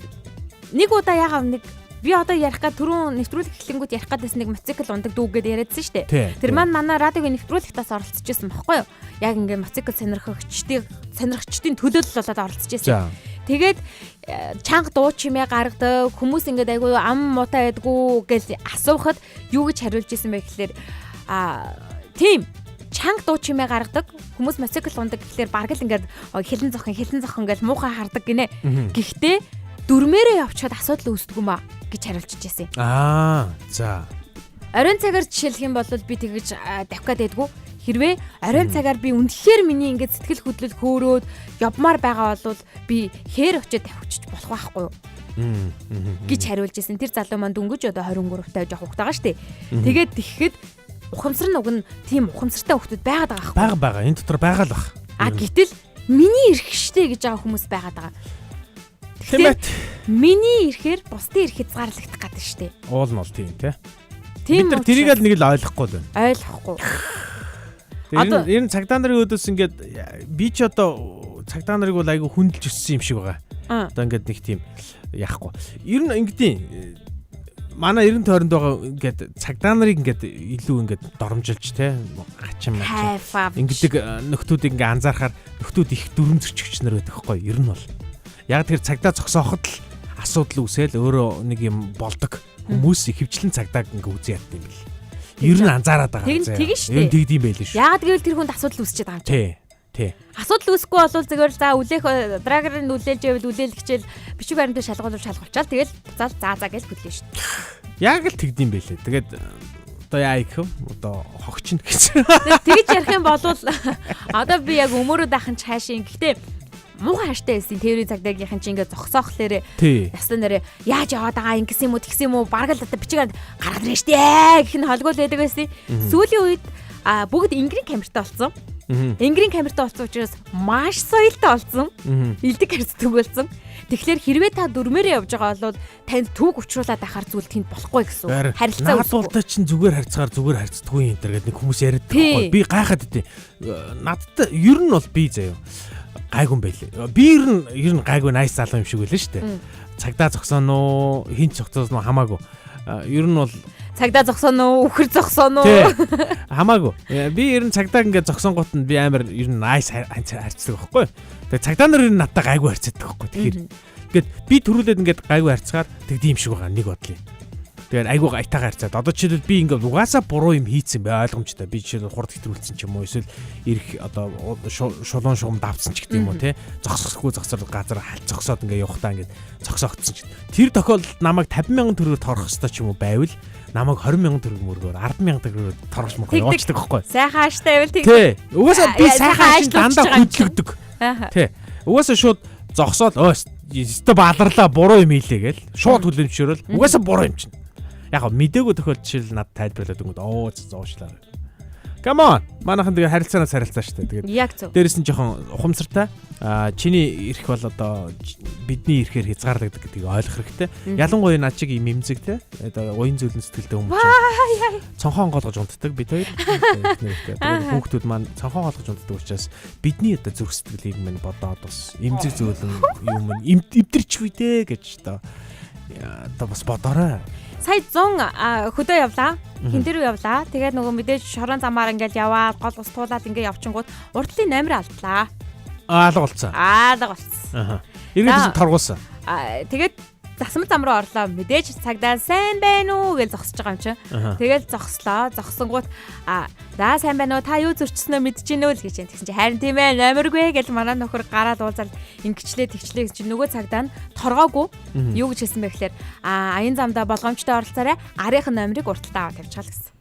нэг удаа ягаа нэг би одоо ярих га түрүүн нэвтрүүлэг эхлэнгүүт ярих гадээс нэг мотоцикл ундаг дүү гэдээ яриадсан шүү дээ. Тий, Тэр тий. маань манай радиогийн нэвтрүүлэгт бас оролцож байсан бохгүй юу? Яг ингээ мотоцикл сонирхогчдыг сонирхчдын төлөөлөл болоод оролцож байсан. За. Тэгээд чанга дуу чимээ гаргадаг хүмүүс ингээд айгүй ам муутай байдгүй гэж асуухад юу гэж хариулж исэн бэ гэхлээр а тийм чанга дуу чимээ гаргадаг хүмүүс мотоцикл ундаг гэхлээр бараг л ингээд «Ой, хилэн зохин хилэн зохин гэж муухай хардаг гинэ. Гэхдээ дүрмээрээ явчихад асуудал үүсдэг юм а гэж хариулчихж байсан юм. Аа за. Оройн цагаар жишээлх юм бол би тэгэж давхиад байдгүй. Хэрвээ оройн цагаар би үнэхээр миний ингээд сэтгэл хөдлөл хөөрөөд явмаар байгаа бол би хээр очиод давхичж болох байхгүй юу гэж хариулж исэн. Тэр залуу маань дөнгөж одоо 23 таа жоох хүүхэд байгаа штэ. Тэгээд тэгэхэд ухамсар нь уг нь тийм ухамсартай хүүхдүүд байгаад байгаа байхгүй. Бага бага энэ дотор байгаа л бах. А гэтэл миний эрх штэ гэж байгаа хүмүүс байгаад байгаа. Тийм ээ. Миний эрхээр бусдын эрх хязгаарлагдах гэдэг штэ. Уул нь бол тийм те. Тийм Бид нар тэрийг л нэг л ойлгохгүй л байна. Ойлгохгүй. Тэр Одоо- нь ер нь цагдаа нарын өдөөс ингээд би ч одоо цагдаа нарыг бол айгүй хүндэлж өссөн юм шиг байгаа. Аа. Одоо ингээд нэг тийм яахгүй. Ер нь ингэдэм манай ерэн тойронд байгаа ингээд цагдаа нарыг ингээд илүү ингээд доромжилж те хачин мачин Хайф авч. ингэдэг нөхдүүдийг ингээ анзаархаар нөхдүүд их дүрм зөрчигч нар байдаг хгүй ер нь бол. Яг тэр цагдаа зогсооход л асуудал үүсэл өөрөө нэг юм болдог. Хүмүүс ихэвчлэн цагдааг ингээ үзэн ядд юм бэл. Ер нь анзаараад байгаа. Тэгин заяа. тэгин шүү Ер нь дээ. тэгдэм байл шүү. Яагаад гэвэл тэр хүнд асуудал үүсчихэд байгаа юм чинь. Тий. Тий. Асуудал үүсэхгүй бол зүгээр л за үлээх драгерын үлээлж байвал үлээл хичээл бичиг баримтаа шалгуулж шалгуулчаал тэгэл буцаал за за гэж хөдлөн шүү дээ. Яг л тэгдэм байлээ. Тэгээд одоо яа их юм? Одоо хогчин гэсэн. Тэгээд тэгж ярих юм бол одоо би яг өмөрөө дахин чаашин. Гэхдээ муухай хааштай байсан тээврийн цагдаагийнхан чи ингээд зогсоохлээрээ Тий. ястан нэрээ яаж яваад байгаа ингэсэн юм уу тэгсэн юм уу бараг л одоо бичиг баримт гаргаад ирнэ штэ гэх нь холгоол байдаг байсан. Сүүлийн үед бүгд энгэрийн камертай болсон. Энгэрийн камертай болсон учраас маш соёлтой болсон. Илдэг харьцдаг болсон. Тэгэхээр хэрвээ та дүрмээрээ явж байгаа бол танд түүг учруулад ахаар зүйл тэнд болохгүй гэсэн үг. Харилцаа Наад үүсэхгүй. болтой чинь зүгээр харьцгаар зүгээр харьцдаггүй юм энэ гэдэг нэг хүмүүс яриад Тий. байгаа байхгүй. Би гайхаад идэв. Надад ер нь бол би заяа гайгүй юм байлээ. Би ер нь гайгүй nice залуу юм шиг байлаа шүү дээ. Цагдаа зогсооно уу, хинт зогсооно уу хамаагүй. Ер нь бол Цагдаа зогсооно уу, үхэр зогсооно уу? Тий. Хамаагүй. Би ер нь цагдаа ингээд зогсон гот нь би амар ер нь nice харьцдаг байхгүй. Тэгээ цагдаа нар ер нь надтай гайгүй харьцдаг байхгүй. Тэгэхээр ингээд би төрүүлээд ингээд гайгүй харьцгаар тэгдэм юм шиг байгаа нэг бодлын. Тэгээд айгүй айтаагаар харьцаад. Одоо жишээлбэл би ингээд угаасаа буруу юм хийцэн бай ойлгомжтой. Би жишээлбэл хурд хэтрүүлсэн ч юм уу эсвэл ирэх одоо шулуун шугам давцсан ч гэдэг юм уу те. Зогсохгүй зогсоор газар халь зогсоод ингээд явахдаа ингээд зогсоогдсон ч. Тэр тохиолдолд намайг 50,000 төгрөгөөр торох ёстой ч юм уу байвал намайг 20,000 төгрөг мөргөөр 10,000 төгрөгөөр торгож мөргөө Тэгдэг. явуулчихдаг байхгүй. Сайхан ааштай байвал тэгдэг. Тий. Угаасаа би сайхан ааш аажлуулж дандаа байгаа юм чинь. хөдлөгдөг. Ааха. Тий. Угаасаа шууд зогсоол өө өстө баларлаа буруу юм хийлээ гээл шууд хүлэмжшөөрөл угаасаа буруу юм чинь. Яг гоо мдээгүй тохиолдол жишээл надад тайлбарлаад өнгөд оо зоошлаа. Come on. Манайхан тэгээ харилцаанаас харилцаа шүү дээ. Тэгээд Яг зөв. Дээрэс нь жоохон ухамсартай. Чиний эрх бол одоо бидний эрхээр хязгаарлагддаг гэдгийг ойлгох хэрэгтэй. Ялангуяа над чиг юм эмзэг те. Одоо уян зүйлэн сэтгэлтэй хүмүүс чинь цонхоо онгойлгож унтдаг бид хоёр. Тэгээд хүүхдүүд маань цонхоо онгойлгож унтдаг учраас бидний одоо зүрх сэтгэлийг минь бодоод бас эмзэг зүйлэн юм эвдэрч үе дээ гэж одоо бас бодоорой. Сая 100 хөдөө явлаа. Хин дээр явлаа. Тэгээд нөгөө мэдээж шорон замаар ингээл яваад гол ус туулаад ингээ явчингууд уртлын номер алдлаа. Алга болцсон. Алга болцсон. Аха. Эргээд торгуулсан. Тэгээд засмал зам руу орлоо. Мэдээж цагдаа сайн байна уу гэж зогсож байгаа юм чинь. Тэгэл зогслоо. Зогсонгууд за сайн байна уу? Та юу зөрчснөө мэдэж гинөө л гэж юм. Тэгсэн чинь харин тийм ээ номергүй гэж манай нөхөр гараад уулзаад ингэчлээ тэгчлээ гэсэн чинь нөгөө цагдаа нь торгоогүй. Юу гэж хэлсэн бэ гэхээр аян замдаа болгоомжтой оролцоорой. Арийнх нь номерыг урталтаа аваад тавьчихал гэсэн.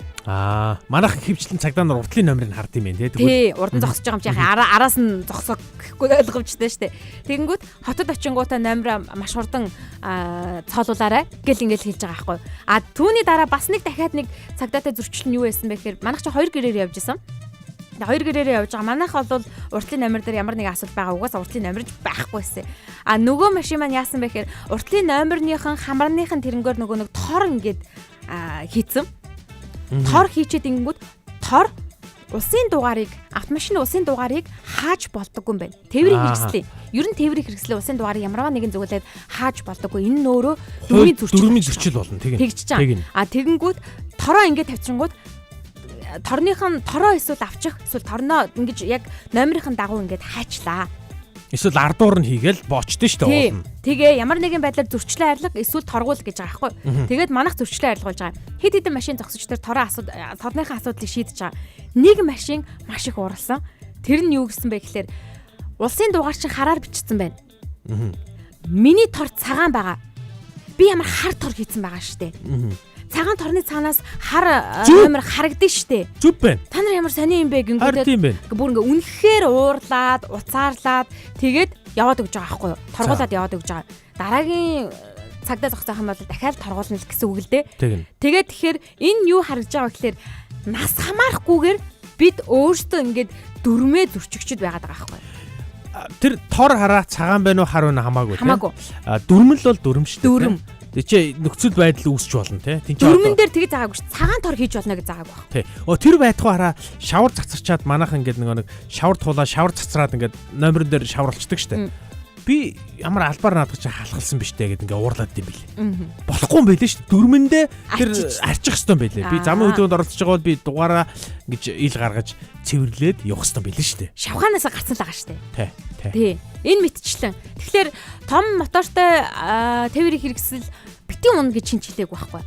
Манайх хөвчлэн цагдаа нар уртлын номерыг хард юм байна тий. Тий, урд нь зогсож байгаа юм чи яхаа араас нь зогсоо гэхгүй ойлгомжтой шүү дээ. Тэгэнгүүт хотод очингуудаа номер маш хурдан цоолуулаарай гэл ингээл хэлж байгаа байхгүй. А түүний дараа бас нэг дахиад нэг цагдаатай зөрчил нь юу байсан бэ гэхээр манайх чи хоёр гэрээр явж исэн. Хоёр гэрээрээ явж байгаа. Манайх бол уртлын номер дээр ямар нэгэн асуудал байгаа угаас уртлын номерж байхгүйсэн. А нөгөө машин маань яасан бэ гэхээр уртлын номерныхан хамарныхан тэрнгээр нөгөө нэг тор ингээд хийцэн. Тор хийчээд ингэнгүүт тор улсын дугаарыг автомашины улсын дугаарыг хааж болдоггүй юм байна. Тээврийн хэрэгслийн. Ер нь тээврийн хэрэгслийн улсын дугаарыг ямарваа нэгэн зүгэлээд хааж болдоггүй. Энэ нь өөрөө дөрмийн зөрчил болно. Тэгж чам. А тэгэнгүүт тороо ингээд тавьчихгууд торных нь тороо эсвэл авчих эсвэл торноо ингэж яг номерын дагуу ингээд хаачлаа. Эсвэл ардуур нь хийгээл боочтой шүү дээ уулна. Тэгээ ямар нэгэн байдлаар зөрчлөө арилга эсвэл торгуул гэж байгаа байхгүй. Тэгээд манайх зөрчлөө арилгуулж байгаа. Хэд хэдэн машин зогсож тэр тороо торныхаа асуудлыг шийдэж байгаа. Нэг машин маш их уралсан. Тэр нь юу гэсэн бэ гэхээр улсын дугаар чинь хараар бичсэн байна. Миний тор цагаан байгаа. Би ямар хар тор хийцэн байгаа штэ. Цагаан торны цаанаас хар номер харагдана штэ. Зүв байна. Та нар ямар сони юм бэ гингүүтээ бүр ингээ үнэхээр уурлаад, уцаарлаад тэгээд яваад өгч байгаа байхгүй юу? Торгуулад яваад өгч байгаа. Дараагийн цагдаа зогсоох юм бол дахиад торгуулна л гэсэн үг л дээ. Тэгээд тэгэхээр энэ юу харагдж байгаа вэ гэхээр нас хамаарахгүйгээр бид өөрсдөө ингээд дүрмээ зөрчигчд байгаад байгаа байхгүй юу? Тэр тор хараа цагаан байна уу хар байна хамаагүй тийм. Хамаагүй. Дүрм л бол дүрм шүү дээ. Дүрм. Тэ чи нөхцөл байдал үүсч болно тий. Тин чи дүрмэн дээр тэг заагаагүй ш. Цагаан тор хийж болно гэж заагаагүй баг. Тий. Тэр байтугай хараа шавар цацарчаад манайхан ингээд нэг шавар туулаа шавар цацраад ингээд номерон дээр шаварлцдаг штэ. Би ямар албаар наадах чи халахалсан биш дээ гэд ингээд уурлаад дим билээ. Болохгүй юм байлээ штэ. Дүрмэндээ тэр арчих хэвээр байлээ. Би замын хөдөлгөөнд оролцож байгаа бол би дугаараа ингэж ил гаргаж цэвэрлээд явах хэвээр байлээ штэ. Шавхаанаас гарцсан л байгаа штэ. Тий. Тий. Энэ мэтчлэн. Тэгэхээр том мотортой тээврийн хэрэгсэл битгий унна гэж хин хэлээгүй байхгүй.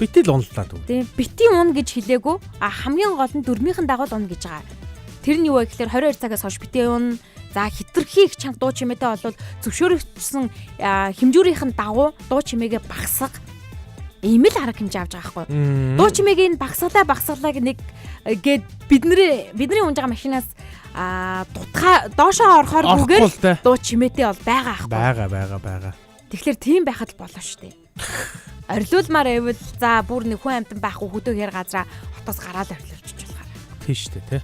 Битгий л унлаа дүү. Тийм, битгий унна гэж хэлээгүй. А хамгийн гол нь дөрмийнхэн дагуу л унна гэж байгаа. Тэр нь юу вэ гэхээр 22 цагаас хойш битгий унна. За хитрхи их чанга дуу чимээтэй болвол зөвшөөрөгдсөн хэмжүүрийнхэн дагуу дуу чимээгээ багасгах ийм л арга хэмжээ авч байгаа байхгүй. Дуу чимээгийг багасгалаа нэг гээд бидний унж байгаа машинаас дутгаа доошоо орохооргүйгээр дуу чимээтэй бол байгаа байхгүй. Байгаа. Тэгэхээр тийм байхад л болоо шүү дээ. Орилуулмаар байвал за бүр нэг хүн амьтан байхгүй хөдөөгээр газраа хотоос гараал орилуулчих болохоор. Тийм шүү дээ, тий.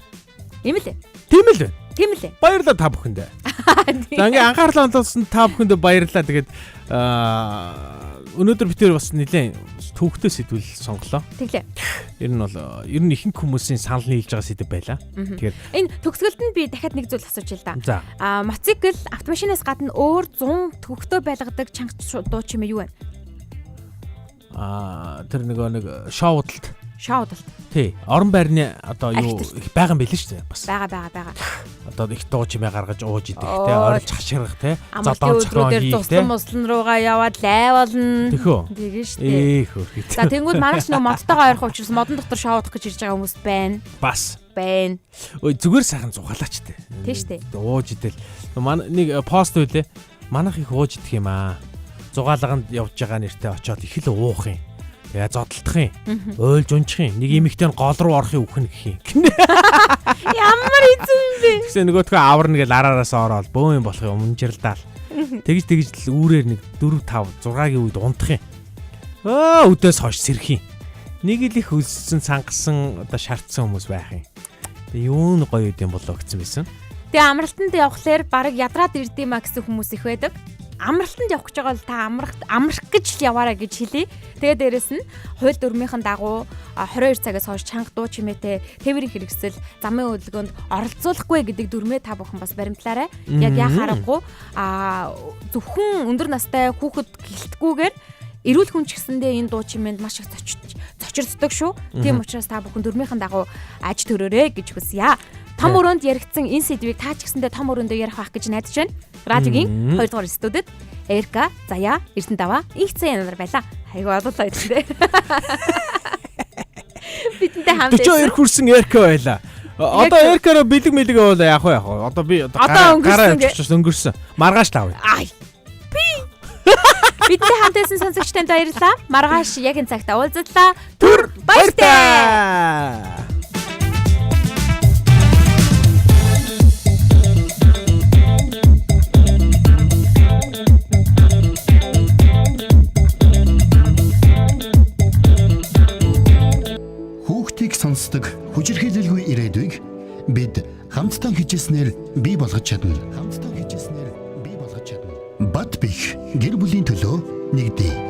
Ийм л ээ. Тийм л ээ. Тийм л ээ. Баярлалаа та бүхэндээ. За ингээ анхаарлаа хандуулсан та бүхэндээ баярлалаа. Тэгээд өнөөдөр бид тэр бас нэлээд төвхтэй сэдвэл сонголоо. Тэглээ. Ер нь бол ер нь ихэнх хүмүүсийн санал нийлж байгаа сэдэв байлаа. Тэгэхээр энэ төгсгөлд нь би дахиад нэг зүйл асууж ил да. Аа мотоцикл автомашинаас гадна өөр 100 төвхтөө байлгадаг чанга дуу чимээ юу вэ? Аа тэр нөгөө нэг шоудалт. Шоудалт. Тий, орон байрны одоо юу их байгаа юм билээ шүү дээ бас. Байгаа. Одоо их дуу чимээ гаргаж ууж идэх те, орилж хашгирах те, зодон цохион хийх те. Туслан муслан руугаа яваад лай болно. Тэгэн шүү дээ. Ээх хөрхий. За тэнгууд манайч нөгөө модтойгоо ойрхон учраас модон дотор шоудах гэж ирж байгаа хүмүүс байна. Бас байна. Ой зүгээр сайхан зугаалаач те. Тий шүү дээ. Ууж идэл. Манай нэг пост үлээ. Манайх их ууж идэх юм аа. Зугаалганд явж байгаа нэртэй очиод их л уух юм. Тэгээ зодтолдох юм. Уйлж унчих юм. Нэг эмэгтэй нь гол руу орохын үхэн гэх юм. Ямар хэцүү юм бэ? Тэгсэн нөгөөдхөө аварна гэл араараас ороод бөөн юм болох юм унжиралдаал. Тэгж л үүрээр нэг 4 5 6-гийн үед унтах юм. Өдөөс хойш сэрх юм. Нэг л их өлссөн, цангасан, одоо шаардсан хүмүүс байх юм. Тэгээ юу н гоё юм болоо гэсэн байсан. Тэгээ амралтанд явхлаар бараг ядраад ирдэм а гэсэн хүмүүс их байдаг. Амралтанд явах гэж байгаа бол та амрах гэж л яваарай гэж хэлье. Тэгээ дээрэс нь хууль дүрмийнхэн дагуу 22 цагаас хойш чанга дуу чимээтэй тээврийн хэрэгсэл замын хөдөлгөөнд оролцуулахгүй гэдэг дүрмээ та бүхэн бас баримтлаарай. Яг яах аргагүй зөвхөн өндөр настай хүүхэд гэлтгүүгээр эрүүл хүн ч гэсэндээ энэ дуу чимээнд маш их цочирддаг шүү. Тийм учраас та бүхэн дүрмийнхэн дагуу аж төрөөрэй гэж хүсье. Том өрөөнд яригдсан энэ сэдвийг та ч гэсэндээ том өрөөндөө ярих байх гэж найдаж байна. Радиогийн 2 дугаар студид Эрка, Заяа, Эрдэнэ Даваа, Инх цэн янар байла. Айгу ололоо идэ. Бидэнтэй хамт 42 хүрсэн Эрка байла. Одоо Эркаараа бэлэг мэлэг явуул яах вэ яах вэ? Одоо би одоо гараа явчихсан өнгөрсөн. Маргааш таавъя. Ай. Би. Бидэнтэй хамт байсан сонсогч танд баярлалаа. Маргааш яг энэ цагт уулзлаа. Түр баяртай. Хүүхдийг сонсдог хүчирхийлэлгүй ирээдүйг бид хамтдаа хичээснээр бий болгож чадна. Хамтдаа хичээснээр бий болгож чадна. Бат бих гэр бүлийн төлөө нэгдээ.